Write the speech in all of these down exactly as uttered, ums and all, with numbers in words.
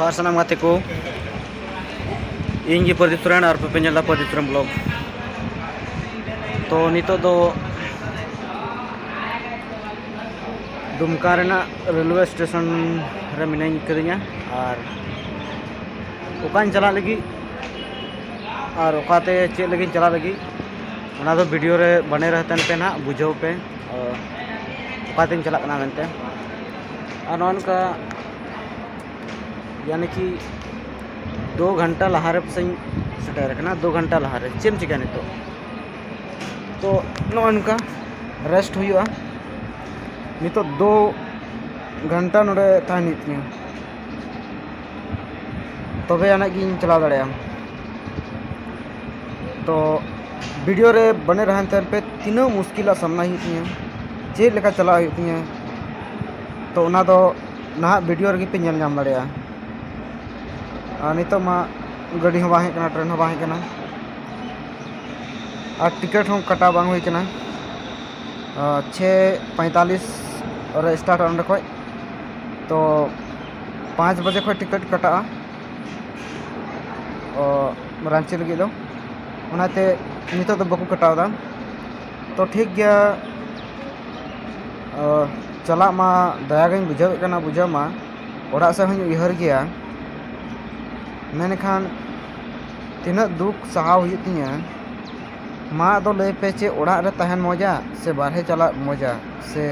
ᱟᱨ ᱥᱟᱱᱟᱢ ᱜᱟᱛᱮ ᱠᱚ, ᱤᱧ ᱜᱮ ᱯᱨᱚᱫᱤᱯ ᱥᱚᱨᱮᱱ ᱟᱨ ᱯᱮ ᱯᱮ ᱧᱮᱞ ᱮᱫᱟ ᱯᱨᱚᱫᱤᱯ ᱥᱚᱨᱮᱱ ᱵᱞᱚᱜ᱾ ᱛᱚ ᱱᱤᱛᱚᱜ ᱫᱚ ᱫᱩᱢᱠᱟ ᱨᱮᱱᱟᱜ ᱨᱮᱞᱣᱮ ᱥᱴᱮᱥᱚᱱ ᱨᱮ ᱢᱤᱱᱟᱹᱧ ᱠᱟᱹᱫᱤᱧᱟ, ᱟᱨ ᱚᱠᱟᱧ ᱪᱟᱞᱟᱜ ᱞᱟᱹᱜᱤᱫ ᱟᱨ ᱚᱠᱟᱛᱮ ᱪᱮᱫ ᱞᱟᱹᱜᱤᱫ ᱤᱧ ᱪᱟᱞᱟᱜ ᱞᱟᱹᱜᱤᱫ, ᱚᱱᱟ ᱫᱚ ᱵᱷᱤᱰᱤᱭᱳ ᱨᱮ ᱵᱟᱱᱮ ᱨᱮ ᱛᱟᱦᱮᱱ ᱯᱮ ᱱᱟᱦᱟᱜ, ᱵᱩᱡᱷᱟᱹᱣ ᱯᱮ ᱚᱠᱟᱛᱮᱧ ᱪᱟᱞᱟᱜ ᱠᱟᱱᱟ ᱢᱮᱱᱛᱮ᱾ ᱟᱨ ᱱᱚᱜᱼᱚ ᱱᱚᱝᱠᱟ ᱭᱟᱱᱤ ᱠᱤ ᱫᱩ ᱜᱷᱚᱱᱴᱟ ᱞᱟᱦᱟᱨᱮ ᱯᱟᱥᱮᱧ ᱥᱮᱴᱮᱨ ᱟᱠᱟᱱᱟ᱾ ᱫᱩ ᱜᱷᱚᱱᱴᱟ ᱞᱟᱦᱟᱨᱮ ᱪᱮᱫ ᱮᱢ ᱪᱤᱠᱟᱹᱭᱟ ᱱᱤᱛᱚᱜ? ᱛᱚ ᱱᱚᱜᱼᱚ ᱱᱚᱝᱠᱟ ᱨᱮᱥᱴ ᱦᱩᱭᱩᱜᱼᱟ᱾ ᱱᱤᱛᱚᱜ ᱫᱩ ᱜᱷᱚᱱᱴᱟ ᱱᱚᱰᱮ ᱛᱟᱦᱮᱱ ᱦᱩᱭᱩᱜ ᱛᱤᱧᱟᱹ, ᱛᱚᱵᱮ ᱟᱹᱱᱤᱡ ᱜᱤᱧ ᱪᱟᱞᱟᱣ ᱫᱟᱲᱮᱭᱟᱜᱼᱟ᱾ ᱛᱚ ᱵᱷᱤᱰᱤᱭᱳ ᱨᱮ ᱵᱟᱱᱮ ᱨᱮ ᱛᱟᱦᱮᱱ ᱯᱮ, ᱛᱤᱱᱟᱹᱜ ᱢᱩᱥᱠᱤᱞᱟᱜ ᱥᱟᱢᱱᱟ ᱦᱩᱭᱩᱜ ᱛᱤᱧᱟᱹ, ᱪᱮᱫ ᱞᱮᱠᱟ ᱪᱟᱞᱟᱜ ᱦᱩᱭᱩᱜ ᱛᱤᱧᱟᱹ, ᱛᱚ ᱚᱱᱟ ᱫᱚ ᱱᱟᱦᱟᱜ ᱵᱷᱤᱰᱤᱭᱳ ᱨᱮᱜᱮ ᱯᱮ ᱧᱮᱞ ᱧᱟᱢ ᱫᱟᱲᱮᱭᱟᱜᱼᱟ᱾ ᱟᱨ ᱱᱤᱛᱚᱜ ᱢᱟ ᱜᱟᱹᱰᱤ ᱦᱚᱸ ᱵᱟᱝ ᱦᱮᱡ ᱠᱟᱱᱟ, ᱴᱨᱮᱱ ᱦᱚᱸ ᱵᱟᱝ ᱦᱮᱡ ᱠᱟᱱᱟ, ᱟᱨ ᱴᱤᱠᱤᱴ ᱦᱚᱸ ᱠᱟᱴᱟᱣ ᱵᱟᱝ ᱦᱩᱭ ᱠᱟᱱᱟ᱾ ᱟᱨ ᱪᱷᱮ ᱯᱚᱸᱭᱛᱟᱞᱤᱥ ᱨᱮ ᱥᱴᱟᱨᱴᱚᱜᱼᱟ ᱱᱚᱸᱰᱮ ᱠᱷᱚᱡ, ᱛᱚ ᱯᱟᱸᱪ ᱵᱟᱡᱮ ᱠᱷᱚᱡ ᱴᱤᱠᱤᱴ ᱠᱟᱴᱟᱜᱼᱟ, ᱚ, ᱨᱟᱺᱪᱤ ᱞᱟᱹᱜᱤᱫ ᱫᱚ᱾ ᱚᱱᱟᱛᱮ ᱱᱤᱛᱚᱜ ᱫᱚ ᱵᱟᱠᱚ ᱠᱟᱴᱟᱣ ᱮᱫᱟ᱾ ᱛᱚ ᱴᱷᱤᱠ ᱜᱮᱭᱟ, ᱚ, ᱪᱟᱞᱟᱜ ᱢᱟ ᱫᱟᱭᱟ ᱜᱤᱧ ᱵᱩᱡᱷᱟᱹᱣᱮᱫ ᱠᱟᱱᱟ, ᱵᱩᱡᱷᱟᱹᱣ ᱢᱟ ᱚᱲᱟᱜ ᱥᱮᱫ ᱦᱚᱸᱧ ᱩᱭᱦᱟᱹᱨ ᱜᱮᱭᱟ, ᱢᱮᱱᱠᱷᱟᱱ ᱛᱤᱱᱟᱹᱜ ᱫᱩᱠ ᱥᱟᱦᱟᱣ ᱦᱩᱭᱩᱜ ᱛᱤᱧᱟᱹ᱾ ᱢᱟ ᱟᱫᱚ ᱞᱟᱹᱭ ᱯᱮ, ᱪᱮᱫ ᱚᱲᱟᱜ ᱨᱮ ᱛᱟᱦᱮᱱ ᱢᱚᱡᱟ ᱥᱮ ᱵᱟᱨᱦᱮ ᱪᱟᱞᱟᱜ ᱢᱚᱡᱟ, ᱥᱮ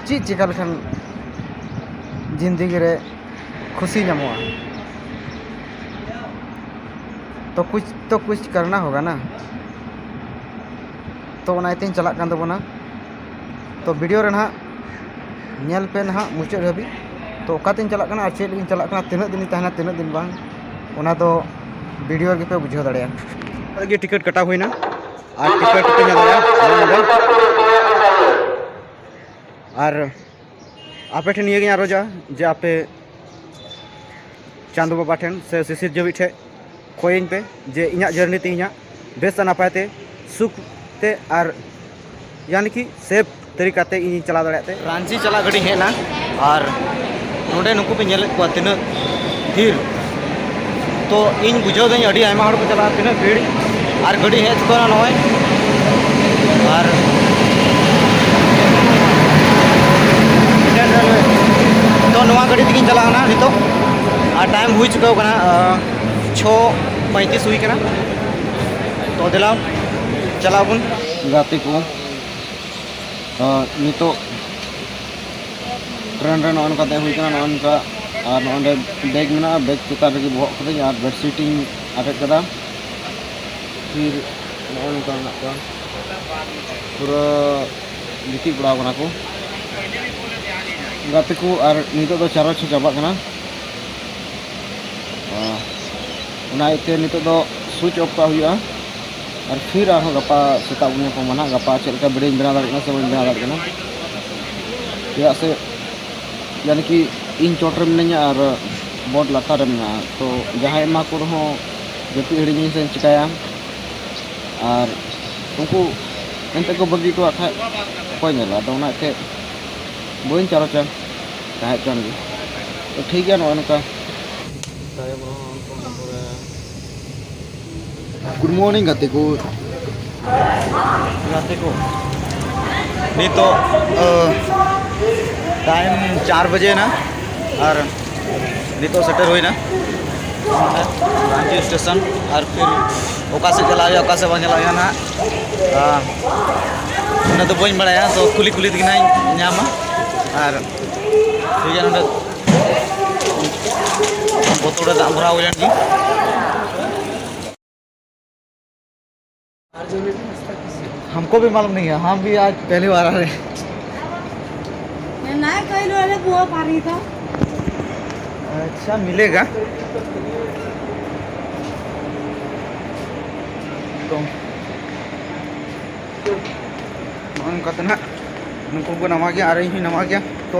ᱪᱮᱫ ᱪᱤᱠᱟ ᱞᱮᱠᱷᱟᱱ ᱡᱤᱱᱫᱮᱜᱤ ᱨᱮ ᱠᱷᱩᱥᱤ ᱧᱟᱢᱚᱜᱼᱟ? ᱛᱚ ᱠᱩᱪ ᱛᱚ ᱠᱩᱪ ᱠᱟᱨᱱᱟ ᱦᱳᱜᱟ ᱱᱟ᱾ ᱛᱚ ᱚᱱᱟ ᱤᱭᱟᱹᱛᱮᱧ ᱪᱟᱞᱟᱜ ᱠᱟᱱ ᱛᱟᱵᱚᱱᱟ᱾ ᱛᱚ ᱵᱷᱤᱰᱤᱭᱳ ᱨᱮ ᱱᱟᱦᱟᱜ ᱧᱮᱞ ᱯᱮ ᱱᱟᱦᱟᱜ ᱢᱩᱪᱟᱹᱫ ᱫᱷᱟᱹᱵᱤᱡ, ᱛᱚ ᱚᱠᱟᱛᱮᱧ ᱪᱟᱞᱟᱜ ᱠᱟᱱᱟ ᱟᱨ ᱪᱮᱫ ᱞᱟᱹᱜᱤᱫ ᱤᱧ ᱪᱟᱞᱟᱜ ᱠᱟᱱᱟ, ᱛᱤᱱᱟᱹᱜ ᱫᱤᱱᱤᱧ ᱛᱟᱦᱮᱱᱟ, ᱛᱤᱱᱟᱹᱜ ᱫᱤᱱ ᱵᱟᱝ, ᱚᱱᱟ ᱫᱚ ᱵᱷᱤᱰᱤᱭᱳ ᱨᱮᱜᱮ ᱯᱮ ᱵᱩᱡᱷᱟᱹᱣ ᱫᱟᱲᱮᱭᱟᱜᱼᱟ᱾ ᱱᱚᱜᱼᱚᱭ ᱜᱮ ᱴᱤᱠᱤᱴ ᱠᱟᱴᱟᱣ ᱦᱩᱭᱱᱟ, ᱟᱨ ᱴᱤᱠᱤᱴ ᱯᱮ ᱧᱮᱞ ᱫᱟᱲᱮᱭᱟᱜᱼᱟ ᱱᱚᱜᱼᱚᱭ ᱱᱚᱰᱮ᱾ ᱟᱨ ᱟᱯᱮ ᱴᱷᱮᱱ ᱱᱤᱭᱟᱹᱜᱤᱧ ᱟᱨᱚᱡᱟ ᱡᱮ ᱟᱯᱮ ᱪᱟᱸᱫᱚ ᱵᱟᱵᱟ ᱴᱷᱮᱱ ᱥᱮ ᱥᱤᱥᱤᱨ ᱡᱟᱹᱣᱤᱡ ᱴᱷᱮᱱ ᱠᱚᱭᱟᱹᱧ ᱯᱮ ᱡᱮ ᱤᱧᱟᱹᱜ ᱡᱟᱹᱨᱱᱤ ᱛᱮᱦᱮᱧᱟᱜ ᱵᱮᱥ ᱟᱨ ᱱᱟᱯᱟᱭ ᱛᱮ, ᱥᱩᱠ ᱛᱮ, ᱟᱨ ᱭᱟᱱᱤ ᱠᱤ ᱥᱮᱯ ᱛᱟᱹᱨᱤᱠᱟ ᱛᱮ ᱤᱧᱤᱧ ᱪᱟᱞᱟᱣ ᱫᱟᱲᱮᱭᱟᱜ ᱛᱮ᱾ ᱨᱟᱺᱪᱤ ᱪᱟᱞᱟᱜ ᱜᱟᱹᱰᱤ ᱦᱮᱡ ᱮᱱᱟ, ᱟᱨ ᱱᱚᱰᱮ ᱱᱩᱠᱩ ᱯᱮ ᱧᱮᱞᱮᱫ ᱠᱚᱣᱟ ᱛᱤᱱᱟᱹᱜ ᱵᱷᱤᱲ᱾ ᱛᱚ ᱤᱧ ᱵᱩᱡᱷᱟᱹᱣ ᱫᱟᱹᱧ ᱟᱹᱰᱤ ᱟᱭᱢᱟ ᱦᱚᱲ ᱠᱚ ᱪᱟᱞᱟᱜᱼᱟ, ᱛᱤᱱᱟᱹᱜ ᱵᱷᱤᱲ᱾ ᱟᱨ ᱜᱟᱹᱰᱤ ᱦᱮᱡ ᱪᱩᱠᱟᱹᱣᱱᱟ ᱱᱚᱜᱼᱚᱭ᱾ ᱟᱨ ᱛᱚ ᱱᱚᱣᱟ ᱜᱟᱹᱰᱤ ᱛᱮᱜᱤᱧ ᱪᱟᱞᱟᱜ ᱠᱟᱱᱟ ᱱᱤᱛᱚᱜ᱾ ᱟᱨ ᱴᱟᱭᱤᱢ ᱦᱩᱭ ᱪᱩᱠᱟᱹᱣ ᱠᱟᱱᱟ, ᱟᱸ, ᱪᱷᱚ ᱯᱚᱸᱭᱛᱨᱤᱥ ᱦᱩᱭ ᱠᱟᱱᱟ᱾ ᱛᱚ ᱫᱮᱞᱟ ᱪᱟᱞᱟᱣ ᱵᱚᱱ᱾ ᱜᱟᱛᱮ ᱠᱚ, ᱟᱸ, ᱱᱤᱛᱚᱜ ᱴᱨᱮᱱ ᱨᱮ ᱱᱚᱜᱼᱚ ᱱᱚᱝᱠᱟ ᱫᱮᱡ ᱦᱩᱭ ᱠᱟᱱᱟ, ᱱᱚᱜᱼᱚ ᱱᱚᱝᱠᱟ᱾ ᱟᱨ ᱱᱚᱜᱼᱚ ᱱᱚᱰᱮ ᱵᱮᱜᱽ ᱢᱮᱱᱟᱜᱼᱟ, ᱵᱮᱜᱽ ᱪᱮᱛᱟᱱ ᱨᱮᱜᱮ ᱵᱚᱦᱚᱜ ᱠᱟᱹᱫᱟᱹᱧ ᱟᱨ ᱵᱮᱰᱥᱤᱴ ᱤᱧ ᱟᱴᱮᱫ ᱠᱟᱫᱟ᱾ ᱯᱷᱤᱨ ᱱᱚᱜᱼᱚ ᱱᱚᱝᱠᱟ ᱢᱮᱱᱟᱜ ᱠᱚᱣᱟ, ᱯᱩᱨᱟᱹ ᱜᱤᱛᱤᱡ ᱵᱟᱲᱟᱣ ᱠᱟᱱᱟ ᱠᱚ ᱜᱟᱛᱮ ᱠᱚ᱾ ᱟᱨ ᱱᱤᱛᱚᱜ ᱫᱚ ᱪᱟᱨᱚᱡᱽ ᱦᱚᱸ ᱪᱟᱵᱟᱜ ᱠᱟᱱᱟ᱾ ᱟᱸ, ᱚᱱᱟ ᱤᱭᱟᱹᱛᱮ ᱱᱤᱛᱚᱜ ᱫᱚ ᱥᱩᱭᱤᱪ ᱚᱯᱷ ᱠᱟᱜ ᱦᱩᱭᱩᱜᱼᱟ᱾ ᱟᱨ ᱯᱷᱤᱨ ᱟᱨᱦᱚᱸ ᱜᱟᱯᱟ ᱥᱮᱛᱟᱜ ᱵᱚᱱ ᱧᱟᱯᱟᱢᱟ ᱱᱟᱦᱟᱜ, ᱜᱟᱯᱟ ᱪᱮᱫ ᱞᱮᱠᱟ ᱵᱷᱤᱰᱤᱭᱳᱧ ᱵᱮᱱᱟᱣ ᱫᱟᱲᱮᱭᱟᱜ ᱠᱟᱱᱟ ᱥᱮ ᱵᱟᱹᱧ ᱵᱮᱱᱟᱣ ᱫᱟᱲᱮᱭᱟᱜ ᱠᱟᱱᱟ᱾ ᱪᱮᱫᱟᱜ ᱥᱮ ᱭᱟᱱᱤ ᱠᱤ ᱤᱧ ᱪᱚᱴ ᱨᱮ ᱢᱤᱱᱟᱹᱧᱟ ᱟᱨ ᱵᱳᱴ ᱞᱟᱛᱟᱨ ᱨᱮ ᱢᱮᱱᱟᱜᱼᱟ, ᱛᱚ ᱡᱟᱦᱟᱸᱭ ᱮᱢᱟ ᱠᱚ ᱨᱮᱦᱚᱸ ᱡᱟᱹᱯᱤᱫ ᱦᱤᱲᱤᱧᱟᱹᱧ ᱥᱮ ᱪᱤᱠᱟᱹᱭᱟ? ᱟᱨ ᱩᱱᱠᱩ ᱮᱱᱛᱮ ᱠᱚ ᱵᱟᱹᱜᱤ ᱦᱚᱴᱚᱣᱟᱜ ᱠᱷᱟᱡ ᱚᱠᱚᱭ ᱧᱮᱞᱟ? ᱟᱫᱚ ᱚᱱᱟ ᱤᱭᱟᱹᱛᱮ ᱵᱟᱹᱧ ᱪᱟᱨᱚᱪᱟ, ᱛᱟᱦᱮᱸ ᱦᱚᱪᱚᱣᱟᱱ ᱜᱮ᱾ ᱛᱚ ᱴᱷᱤᱠ ᱜᱮᱭᱟ, ᱱᱚᱜᱼᱚᱭ ᱱᱚᱝᱠᱟ᱾ ᱛᱟᱭᱚᱢ ᱨᱮᱦᱚᱸ ᱚᱱᱠᱟ ᱯᱚᱨᱮ ᱜᱩᱰ ᱢᱚᱨᱱᱤᱝ ᱜᱟᱛᱮ ᱠᱚ᱾ ᱜᱟᱛᱮ ᱠᱚ, ᱱᱤᱛᱚᱜ ᱴᱟᱭᱤᱢ ᱪᱟᱨ ᱵᱟᱡᱮ ᱮᱱᱟ ᱟᱨ ᱱᱤᱛᱚᱜ ᱥᱮᱴᱮᱨ ᱦᱩᱭᱱᱟ ᱨᱟᱺᱪᱤ ᱥᱴᱮᱥᱚᱱ᱾ ᱟᱨ ᱯᱷᱤᱨ ᱚᱠᱟ ᱥᱮᱫ ᱪᱟᱞᱟᱜ ᱦᱩᱭᱩᱜᱼᱟ, ᱚᱠᱟ ᱥᱮᱫ ᱵᱟᱝ ᱪᱟᱞᱟᱜ ᱦᱩᱭᱩᱜᱼᱟ ᱱᱟᱦᱟᱜ, ᱟᱨ ᱩᱱᱟᱹᱜ ᱫᱚ ᱵᱟᱹᱧ ᱵᱟᱲᱟᱭᱟ, ᱛᱚ ᱠᱩᱞᱤ ᱠᱩᱞᱤ ᱛᱮᱜᱮ ᱱᱟᱦᱟᱜ ᱤᱧ ᱧᱟᱢᱟ᱾ ᱟᱨ ᱴᱷᱤᱠ ᱜᱮᱭᱟ, ᱱᱚᱰᱮ ᱵᱳᱛᱚᱞ ᱨᱮ ᱫᱟᱜ ᱵᱷᱚᱨᱟᱣ ᱦᱩᱭ ᱞᱮᱱ ᱜᱮ᱾ हमको भी मालूम नहीं है, हम भी आज पहली बार आ रहे हैं। नहीं, कहीं वाले बुआ पानी तो। अच्छा, मिलेगा। तो ᱱᱚᱜᱼᱚ ᱱᱚᱝᱠᱟ ᱛᱮ ᱱᱟᱦᱟᱜ ᱱᱩᱠᱩ ᱠᱚ ᱱᱟᱣᱟ ᱜᱮᱭᱟ ᱟᱨ ᱤᱧ ᱦᱚᱸᱧ ᱱᱟᱣᱟ ᱜᱮᱭᱟ᱾ ᱛᱚ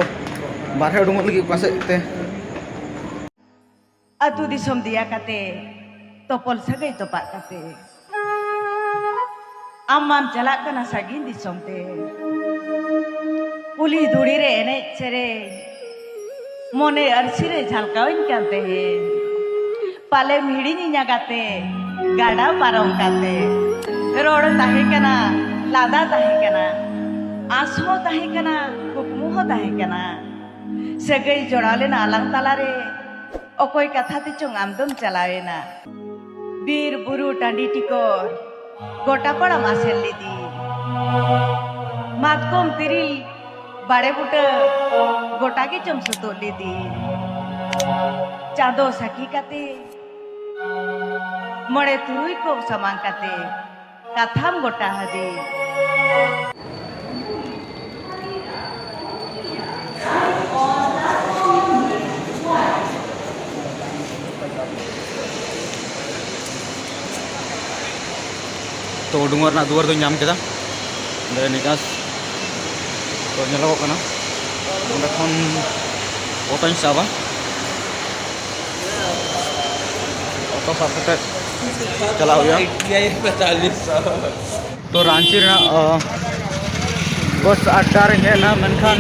ᱵᱟᱨᱦᱮ ᱩᱰᱩᱝᱚᱜ ᱞᱟᱹᱜᱤᱫ ᱚᱠᱟ ᱥᱮᱫ ᱛᱮ? ᱟᱹᱛᱩ ᱫᱤᱥᱚᱢ ᱫᱮᱭᱟ ᱠᱟᱛᱮ, ᱛᱚᱯᱚᱞ ᱥᱟᱹᱜᱟᱹᱭ ᱛᱚᱯᱟᱜ ᱠᱟᱛᱮ, ᱟᱢ ᱢᱟᱢ ᱪᱟᱞᱟᱜ ᱠᱟᱱᱟ ᱥᱟᱺᱜᱤᱧ ᱫᱤᱥᱚᱢ ᱛᱮ᱾ ᱠᱩᱞᱦᱤ ᱫᱷᱩᱲᱤ ᱨᱮ ᱮᱱᱮᱡ ᱥᱮᱨᱮᱧ, ᱢᱚᱱᱮ ᱟᱹᱨᱥᱤ ᱨᱮ ᱡᱷᱟᱞᱠᱟᱣᱤᱧ ᱠᱟᱱ ᱛᱟᱦᱮᱸᱫ᱾ ᱯᱟᱞᱮᱢ ᱦᱤᱲᱤᱧᱤᱧᱟ ᱜᱟᱛᱮ, ᱜᱟᱰᱟ ᱯᱟᱨᱚᱢ ᱠᱟᱛᱮ᱾ ᱨᱚᱲ ᱛᱟᱦᱮᱸ ᱠᱟᱱᱟ, ᱞᱟᱸᱫᱟ ᱛᱟᱦᱮᱸ ᱠᱟᱱᱟ, ᱟᱸᱥ ᱦᱚᱸ ᱛᱟᱦᱮᱸ ᱠᱟᱱᱟ, ᱠᱩᱠᱢᱩ ᱦᱚᱸ ᱛᱟᱦᱮᱸ ᱠᱟᱱᱟ᱾ ᱥᱟᱹᱜᱟᱹᱭ ᱡᱚᱲᱟᱣ ᱞᱮᱱᱟ ᱟᱞᱟᱝ ᱛᱟᱞᱟᱨᱮ, ᱚᱠᱚᱭ ᱠᱟᱛᱷᱟ ᱛᱮᱪᱚᱝ ᱟᱢ ᱫᱚᱢ ᱪᱟᱞᱟᱣᱮᱱᱟ᱾ ᱵᱤᱨ ᱵᱩᱨᱩ ᱴᱟᱺᱰᱤ ᱴᱤᱠᱚᱨ ᱜᱚᱴᱟ ᱯᱟᱲᱟᱢ ᱟᱥᱮᱱ ᱞᱤᱫᱤᱧ᱾ ᱢᱟᱛᱠᱚᱢ ᱛᱤᱨᱤᱞ ᱵᱟᱲᱮ ᱵᱩᱴᱟᱹ ᱜᱚᱴᱟ ᱜᱮᱪᱚᱢ ᱥᱩᱛᱩᱜ ᱞᱤᱫᱤᱧ᱾ ᱪᱟᱸᱫᱚ ᱥᱟᱹᱠᱷᱤ ᱠᱟᱛᱮ, ᱢᱚᱬᱮ ᱛᱩᱨᱩᱭ ᱠᱚ ᱥᱟᱢᱟᱝ ᱠᱟᱛᱮ ᱠᱟᱛᱷᱟᱢ ᱜᱚᱴᱟ ᱟᱹᱫᱤᱧ᱾ ᱛᱚ, ᱩᱰᱩᱝᱚᱜ ᱨᱮᱱᱟᱜ ᱫᱩᱣᱟᱹᱨ ᱫᱚᱧ ᱧᱟᱢ ᱠᱮᱫᱟ᱾ ᱚᱸᱰᱮ ᱱᱤᱠᱟᱥ ᱛᱚ ᱧᱮᱞᱚᱜᱚᱜ ᱠᱟᱱᱟ᱾ ᱚᱸᱰᱮ ᱠᱷᱚᱱ ᱚᱴᱳᱧ ᱥᱟᱵᱟ᱾ ᱚᱴᱳ ᱥᱟᱵ ᱠᱟᱛᱮ ᱪᱟᱞᱟᱜ ᱦᱩᱭᱩᱜᱼᱟ᱾ ᱛᱚ, ᱨᱟᱺᱪᱤ ᱨᱮᱱᱟᱜ, ᱚ, ᱵᱚᱥ ᱟᱰᱰᱟ ᱨᱮᱧ ᱦᱮᱡ ᱮᱱᱟ, ᱢᱮᱱᱠᱷᱟᱱ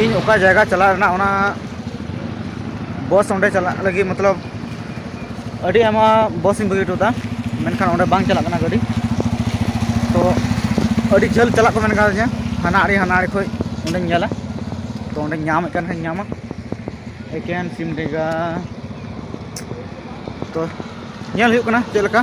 ᱤᱧ ᱚᱠᱟ ᱡᱟᱭᱜᱟ ᱪᱟᱞᱟᱜ ᱨᱮᱱᱟᱜ, ᱚᱱᱟ ᱵᱚᱥ ᱚᱸᱰᱮ ᱪᱟᱞᱟᱜ ᱞᱟᱹᱜᱤᱫ, ᱢᱚᱛᱞᱚᱵ, ᱟᱹᱰᱤ ᱟᱭᱢᱟ ᱵᱚᱥ ᱤᱧ ᱵᱟᱹᱜᱤ ᱦᱚᱴᱚ ᱠᱟᱫᱟ, ᱢᱮᱱᱠᱷᱟᱱ ᱚᱸᱰᱮ ᱵᱟᱝ ᱪᱟᱞᱟᱜ ᱠᱟᱱᱟ ᱜᱟᱹᱰᱤ᱾ ᱛᱚ, ᱟᱹᱰᱤ ᱡᱷᱟᱹᱞ ᱪᱟᱞᱟᱜ ᱠᱚ ᱢᱮᱱ ᱠᱟᱣᱫᱤᱧᱟ, ᱦᱟᱱᱟ ᱟᱲᱮ ᱦᱟᱱᱟ ᱟᱲᱮ ᱠᱷᱚᱱ ᱚᱸᱰᱮᱧ ᱧᱮᱞᱟ᱾ ᱛᱚ, ᱚᱸᱰᱮᱧ ᱧᱟᱢᱮᱫ ᱠᱟᱱ ᱠᱷᱟᱱ ᱧᱟᱢᱟ᱾ ᱮᱠᱮᱱ ᱥᱤᱢᱰᱮᱸᱜᱟ᱾ ᱛᱚ, ᱧᱮᱞ ᱦᱩᱭᱩᱜ ᱠᱟᱱᱟ ᱪᱮᱫ ᱞᱮᱠᱟ᱾